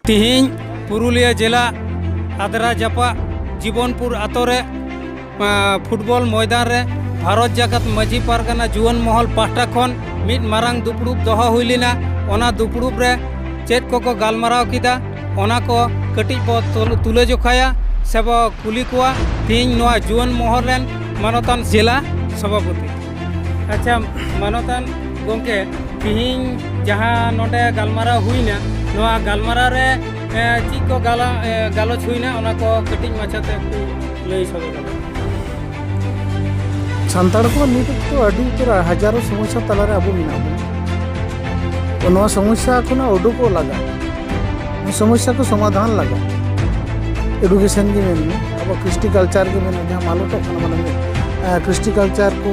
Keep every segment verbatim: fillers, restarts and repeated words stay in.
ᱛᱤᱦᱤᱧ ᱯᱩᱨᱩᱞᱤᱭᱟᱹ ᱡᱮᱞᱟ ᱟᱫᱽᱨᱟ ᱡᱟᱯᱟᱜ ᱡᱤᱵᱚᱱᱯᱩᱨ ᱟᱛᱳ ᱨᱮ, ᱟ, ᱯᱷᱩᱴᱵᱚᱞ ᱢᱚᱭᱫᱟᱱ ᱨᱮ ᱵᱷᱟᱨᱚᱛ ᱡᱟᱠᱟᱛ ᱢᱟᱹᱡᱷᱤ ᱯᱟᱨᱜᱟᱱᱟ ᱡᱩᱣᱟᱹᱱ ᱢᱚᱦᱚᱞ ᱯᱟᱦᱴᱟ ᱠᱷᱚᱱ ᱢᱤᱫ ᱢᱟᱨᱟᱝ ᱫᱩᱯᱲᱩᱵ ᱫᱚᱦᱚ ᱦᱩᱭ ᱞᱮᱱᱟ᱾ ᱚᱱᱟ ᱫᱩᱯᱲᱩᱵ ᱨᱮ ᱪᱮᱫ ᱠᱚᱠᱚ ᱜᱟᱞᱢᱟᱨᱟᱣ ᱠᱮᱫᱟ, ᱚᱱᱟ ᱠᱚ ᱠᱟᱹᱴᱤᱡ ᱵᱚ ᱛᱩᱞ-, ᱛᱩᱞᱟᱹ ᱡᱚᱠᱷᱟᱭᱟ ᱥᱮ ᱵᱚ ᱠᱩᱞᱤ ᱠᱚᱣᱟ ᱛᱤᱦᱤᱧ ᱱᱚᱣᱟ ᱡᱩᱣᱟᱹᱱ ᱢᱚᱦᱚᱞ ᱨᱮᱱ ᱢᱟᱱᱚᱛᱟᱱ ᱡᱮᱞᱟ ᱥᱚᱵᱷᱟᱯᱚᱛᱤ᱾ ᱟᱪᱪᱷᱟ, ᱢᱟᱱᱚᱛᱟᱱ ᱜᱚᱢᱠᱮ, ᱛᱤᱦᱤᱧ ᱡᱟᱦᱟᱸ ᱱᱚᱰᱮ ᱜᱟᱞᱢᱟᱨᱟᱣ ᱦᱩᱭᱱᱟ, ᱱᱚᱣᱟ ᱜᱟᱞᱢᱟᱨᱟᱣ ᱨᱮ, ᱮ, ᱪᱮᱫ ᱠᱚ ᱜᱟᱞᱟ-, ᱮ, ᱜᱟᱞᱚᱪ ᱦᱩᱭᱱᱟ, ᱚᱱᱟ ᱠᱚ ᱠᱟᱹᱴᱤᱡ ᱢᱟᱪᱷᱟᱛᱮ ᱮᱠᱴᱩ ᱞᱟᱹᱭ ᱥᱚᱫᱚᱨ ᱟᱞᱮ᱾ ᱥᱟᱱᱛᱟᱲ ᱠᱚ ᱱᱤᱛ ᱚᱠᱛᱚ ᱟᱹᱰᱤ ᱩᱛᱟᱹᱨ ᱦᱟᱡᱟᱨᱚ ᱥᱚᱢᱚᱥᱥᱟ ᱛᱟᱞᱟᱨᱮ ᱟᱵᱚ ᱢᱮᱱᱟᱜ ᱵᱚᱱᱟ᱾ ᱛᱚ, ᱱᱚᱣᱟ ᱥᱚᱢᱚᱥᱥᱟ ᱠᱷᱚᱱᱟᱜ ᱩᱰᱩᱠᱚᱜ ᱞᱟᱜᱟᱜ, ᱱᱚᱣᱟ ᱥᱚᱢᱚᱥᱥᱟ ᱠᱚ ᱥᱚᱢᱟᱫᱷᱟᱱ ᱞᱟᱜᱟᱜ᱾ ᱮᱰᱩᱠᱮᱥᱚᱱ ᱜᱮ ᱢᱮᱱ ᱢᱮ, ᱟᱵᱚ ᱠᱨᱤᱥᱴᱤ ᱠᱟᱞᱪᱟᱨ ᱜᱮ ᱢᱮᱱ ᱢᱮ, ᱡᱟᱦᱟᱸ ᱢᱟᱞᱚᱴᱚᱜ ᱠᱟᱱᱟ, ᱢᱟᱱᱮ, ᱮ, ᱠᱨᱤᱥᱴᱤ ᱠᱟᱞᱪᱟᱨ ᱠᱚ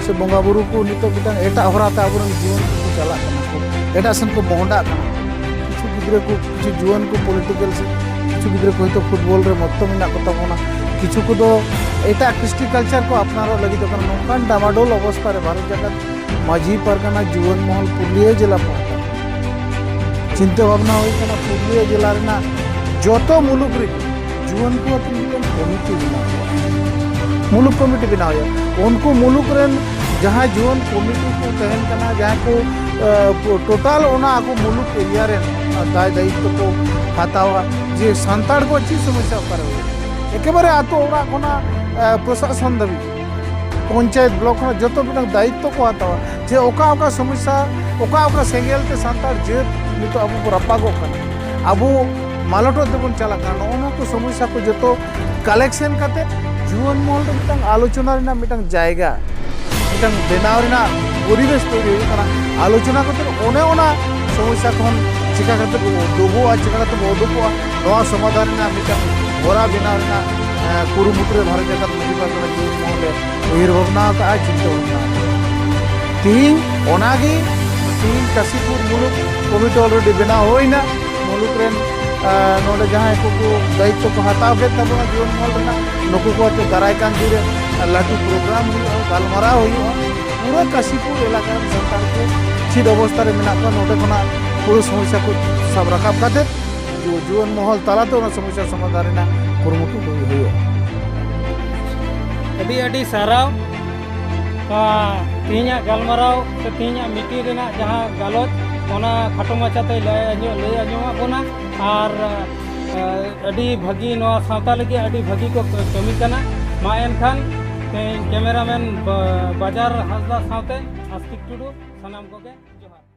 ᱥᱮ ᱵᱚᱸᱜᱟ ᱵᱩᱨᱩ ᱠᱚ ᱱᱤᱛᱚᱜ ᱢᱤᱫᱴᱟᱝ ᱮᱴᱟᱜ ᱦᱚᱨᱟᱛᱮ ᱟᱵᱚᱨᱮᱱ ᱡᱤᱭᱚᱱ ᱠᱚ ᱪᱟᱞᱟᱜ ᱠᱟᱱᱟ ᱠᱚ, ᱮᱴᱟᱜ ᱥᱮᱱ ᱠᱚ ᱢᱚᱦᱰᱟᱜ ᱠᱟᱱᱟ᱾ ᱠᱤᱪᱷᱩ ᱜᱤᱫᱽᱨᱟᱹ ᱠᱚ, ᱠᱤᱪᱷᱩ ᱡᱩᱣᱟᱹᱱ ᱠᱚ ᱯᱚᱞᱤᱴᱤᱠᱟᱞ ᱥᱮ ᱠᱤᱪᱷᱩ ᱜᱤᱫᱽᱨᱟᱹ ᱠᱚ ᱦᱚᱭᱛᱳ ᱯᱷᱩᱴᱵᱚᱞ ᱨᱮ ᱢᱚᱛᱛᱚ ᱢᱮᱱᱟᱜ ᱠᱚᱛᱟ ᱵᱚᱱᱟ, ᱠᱤᱪᱷᱩ ᱠᱚᱫᱚ ᱮᱴᱟᱜ ᱠᱨᱤᱥᱴᱤ ᱠᱟᱞᱪᱟᱨ ᱠᱚ ᱟᱯᱱᱟᱨᱚᱜ ᱞᱟᱹᱜᱤᱫᱚᱜ ᱠᱟᱱᱟ᱾ ᱱᱚᱝᱠᱟᱱ ᱰᱟᱢᱟᱰᱳᱞ ᱚᱵᱚᱥᱛᱷᱟ ᱨᱮ ᱵᱷᱟᱨᱚᱛ ᱡᱟᱠᱟᱛ ᱢᱟᱹᱡᱷᱤ ᱯᱟᱨᱜᱟᱱᱟ ᱡᱩᱣᱟᱹᱱ ᱢᱚᱦᱚᱞ ᱯᱩᱨᱩᱞᱤᱭᱟᱹ ᱡᱮᱞᱟ ᱯᱟᱦᱴᱟ ᱪᱤᱱᱛᱟᱹ ᱵᱷᱟᱵᱽᱱᱟ ᱦᱩᱭ ᱠᱟᱱᱟ, ᱯᱩᱨᱩᱞᱤᱭᱟᱹ ᱡᱮᱞᱟ ᱨᱮᱱᱟᱜ ᱡᱚᱛᱚ ᱢᱩᱞᱩᱠ ᱨᱮᱜᱮ ᱡᱩᱣᱟᱹᱱ ᱠᱚ ᱟᱛᱮ ᱢᱤᱫᱴᱮᱱ ᱠᱚᱢᱤᱴᱤ ᱵᱮᱱᱟᱣ ᱦᱩᱭᱩᱜᱼᱟ᱾ ᱢᱩᱞᱩᱠ ᱠᱚᱢᱤᱴᱤ ᱵᱮᱱᱟᱣ ᱦᱩᱭᱩᱜᱼᱟ᱾ ᱩᱱᱠᱩ ᱢᱩᱞᱩᱠ ᱨᱮᱱ ᱡᱟᱦᱟᱸᱭ ᱡᱩᱣᱟᱹᱱ ᱠᱚᱢᱤᱴᱤ ᱠᱚ ᱛᱟᱦᱮᱱ ᱠᱟᱱᱟ, ᱡᱟᱦᱟᱸᱭ ᱠᱚ, ᱮ, ᱴᱳᱴᱟᱞ ᱚᱱᱟ ᱟᱠᱚ ᱢᱩᱞᱩᱠ ᱮᱨᱤᱭᱟ ᱨᱮᱱ ᱫᱟᱭ ᱫᱟᱭᱤᱛᱛᱚ ᱠᱚ ᱦᱟᱛᱟᱣᱟ ᱡᱮ ᱥᱟᱱᱛᱟᱲ ᱠᱚ ᱪᱮᱫ ᱥᱚᱢᱚᱥᱥᱟ ᱚᱠᱟᱨᱮ ᱦᱩᱭᱩᱜᱼᱟ, ᱮᱠᱮᱵᱟᱨᱮ ᱟᱛᱳ ᱚᱲᱟᱜ ᱠᱷᱚᱱᱟᱜ, ᱮ, ᱯᱨᱚᱥᱟᱥᱚᱱ ᱫᱷᱟᱹᱵᱤᱡ, ᱯᱚᱧᱪᱟᱭᱮᱛ ᱵᱞᱚᱠ ᱠᱷᱚᱱᱟᱜ ᱡᱚᱛᱚ ᱢᱤᱫᱴᱟᱝ ᱫᱟᱭᱤᱛᱛᱚ ᱠᱚ ᱦᱟᱛᱟᱣᱟ ᱡᱮ ᱚᱠᱟ ᱚᱠᱟ ᱥᱚᱢᱚᱥᱥᱟ, ᱚᱠᱟ ᱚᱠᱟ ᱥᱮᱸᱜᱮᱞ ᱛᱮ ᱥᱟᱱᱛᱟᱲ ᱡᱟᱹᱛ ᱱᱤᱛᱚᱜ ᱟᱵᱚ ᱵᱚ ᱨᱟᱯᱟᱜᱚᱜ ᱠᱟᱱᱟ, ᱟᱵᱚ ᱢᱟᱞᱚᱴᱚᱜ ᱛᱮᱵᱚᱱ ᱪᱟᱞᱟᱜ ᱠᱟᱱᱟ᱾ ᱱᱚᱜᱼᱚ ᱱᱚᱣᱟ ᱠᱚ ᱥᱚᱢᱚᱥᱥᱟ ᱠᱚ ᱡᱚᱛᱚ ᱠᱟᱞᱮᱠᱥᱚᱱ ᱠᱟᱛᱮ ᱡᱩᱣᱟᱹᱱ ᱢᱚᱦᱚᱞ ᱨᱮ ᱢᱤᱫᱴᱟᱝ ᱟᱞᱳᱪᱚᱱᱟ ᱨᱮᱱᱟᱜ ᱢᱤᱫᱴᱟᱝ ᱡᱟᱭᱜᱟ, ᱢᱤᱫᱴᱟᱝ ᱵᱮᱱᱟᱣ ᱨᱮᱱᱟᱜ ᱯᱚᱨᱤᱵᱮᱥ ᱛᱳᱭᱨᱤ ᱦᱩᱭᱩᱜ ᱠᱟᱱᱟ᱾ ᱟᱞᱳᱪᱚᱱᱟ ᱠᱟᱛᱮ ᱚᱱᱮ ᱚᱱᱟ ᱥᱚᱢᱚᱥᱥᱟ ᱠᱷᱚᱱ ᱪᱤᱠᱟ ᱠᱟᱛᱮ ᱵᱚ ᱩᱰᱩᱠᱚᱜᱼᱟ, ᱪᱤᱠᱟ ᱠᱟᱛᱮ ᱵᱚ ᱩᱰᱩᱠᱚᱜᱼᱟ, ᱱᱚᱣᱟ ᱥᱚᱢᱟᱫᱷᱟᱱ ᱨᱮᱱᱟᱜ ᱢᱤᱫᱴᱟᱝ ᱦᱚᱨᱟ ᱵᱮᱱᱟᱣ ᱨᱮᱱᱟᱜ, ᱮ, ᱠᱩᱨᱩᱢᱩᱴᱩ ᱨᱮ ᱵᱷᱟᱨᱚᱛ ᱡᱟᱠᱟᱛ ᱢᱟᱹᱡᱷᱤ ᱯᱟᱨᱜᱟᱱᱟ ᱡᱩᱣᱟᱹᱱ ᱢᱚᱦᱚᱞ ᱮ ᱩᱭᱦᱟᱹᱨ ᱵᱷᱟᱵᱽᱱᱟ ᱟᱠᱟᱫᱼᱟ, ᱪᱤᱱᱛᱟᱹ ᱵᱷᱟᱵᱽᱱᱟ ᱟᱠᱟᱫᱼᱟ᱾ ᱛᱤᱦᱤᱧ ᱚᱱᱟᱜᱮ, ᱛᱤᱦᱤᱧ ᱠᱟᱥᱤᱯᱩᱨ ᱢᱩᱞᱩᱠ ᱠᱚᱢᱤᱴᱤ already ᱵᱮᱱᱟᱣ ᱦᱩᱭᱱᱟ᱾ ᱢᱩᱞᱩᱠ ᱨᱮᱱ, ᱮ, ᱱᱚᱰᱮ ᱡᱟᱦᱟᱸᱭ ᱠᱚᱠᱚ ᱫᱟᱭᱤᱛᱛᱚ ᱠᱚ ᱦᱟᱛᱟᱣ ᱠᱮᱫ ᱛᱟᱵᱚᱱᱟ ᱡᱩᱣᱟᱹᱱ ᱢᱚᱦᱚᱞ ᱨᱮᱱᱟᱜ, ᱱᱩᱠᱩ ᱠᱚ ᱟᱛᱮ ᱫᱟᱨᱟᱭ ᱠᱟᱱ ᱫᱤᱱ ᱨᱮ ᱞᱟᱹᱴᱩ ᱯᱨᱳᱜᱨᱟᱢ ᱦᱩᱭᱩᱜᱼᱟ, ᱜᱟᱞᱢᱟᱨᱟᱣ ᱦᱩᱭᱩᱜᱼᱟ᱾ ᱯᱩᱨᱟᱹ ᱠᱟᱥᱤᱯᱩᱨ ᱮᱞᱟᱠᱟ ᱨᱮᱱ ᱥᱟᱱᱛᱟᱲ ᱠᱚ ᱪᱮᱫ ᱚᱵᱚᱥᱛᱟ ᱨᱮ ᱢᱮᱱᱟᱜ ᱠᱚᱣᱟ, ᱱᱚᱰᱮ ᱠᱷᱚᱱᱟᱜ ᱯᱩᱨᱟᱹ ᱥᱚᱢᱚᱥᱥᱟ ᱠᱚ ᱥᱟᱵ ᱨᱟᱠᱟᱵ ᱠᱟᱛᱮ ᱡᱩᱣᱟᱹᱱ ᱢᱚᱦᱚᱞ ᱛᱟᱞᱟᱛᱮ ᱚᱱᱟ ᱥᱚᱢᱚᱥᱥᱟ ᱥᱚᱢᱟᱫᱷᱟᱱ ᱨᱮᱱᱟᱜ ᱠᱩᱨᱩᱢᱩᱴᱩ ᱦᱩᱭᱩᱜᱼᱟ᱾ ᱟᱹᱰᱤ ᱟᱹᱰᱤ ᱥᱟᱨᱦᱟᱣ᱾ ᱛᱮᱦᱮᱧᱟᱜ ᱜᱟᱞᱢᱟᱨᱟᱣ ᱥᱮ ᱛᱮᱦᱮᱧᱟᱜ ᱢᱤᱴᱤᱝ ᱨᱮᱱᱟᱜ ᱡᱟᱦᱟᱸ ᱜᱟᱞᱚᱪ, ᱚᱱᱟ ᱠᱷᱟᱴᱚ ᱢᱟᱪᱷᱟᱛᱮ ᱞᱟᱹᱭ ᱟᱸᱡᱚᱢ ᱞᱟᱹᱭ ᱟᱸᱡᱚᱢᱟᱫ ᱵᱚᱱᱟ᱾ ᱟᱨ ᱟᱹᱰᱤ ᱵᱷᱟᱹᱜᱤ, ᱱᱚᱣᱟ ᱥᱟᱶᱛᱟ ᱞᱟᱹᱜᱤᱫ ᱟᱹᱰᱤ ᱵᱷᱟᱹᱜᱤ ᱠᱚ ᱠᱟᱹᱢᱤ ᱠᱟᱱᱟ᱾ ᱢᱟ ᱮᱱᱠᱷᱟᱱ ᱛᱮᱦᱮᱧ ᱠᱮᱢᱮᱨᱟᱢᱮᱱ ᱵᱟᱡᱟᱨ ᱦᱟᱸᱥᱫᱟ ᱥᱟᱶᱛᱮ ᱟᱥᱛᱤᱠ ᱴᱩᱰᱩ, ᱥᱟᱱᱟᱢ ᱠᱚᱜᱮ ᱡᱚᱦᱟᱨ᱾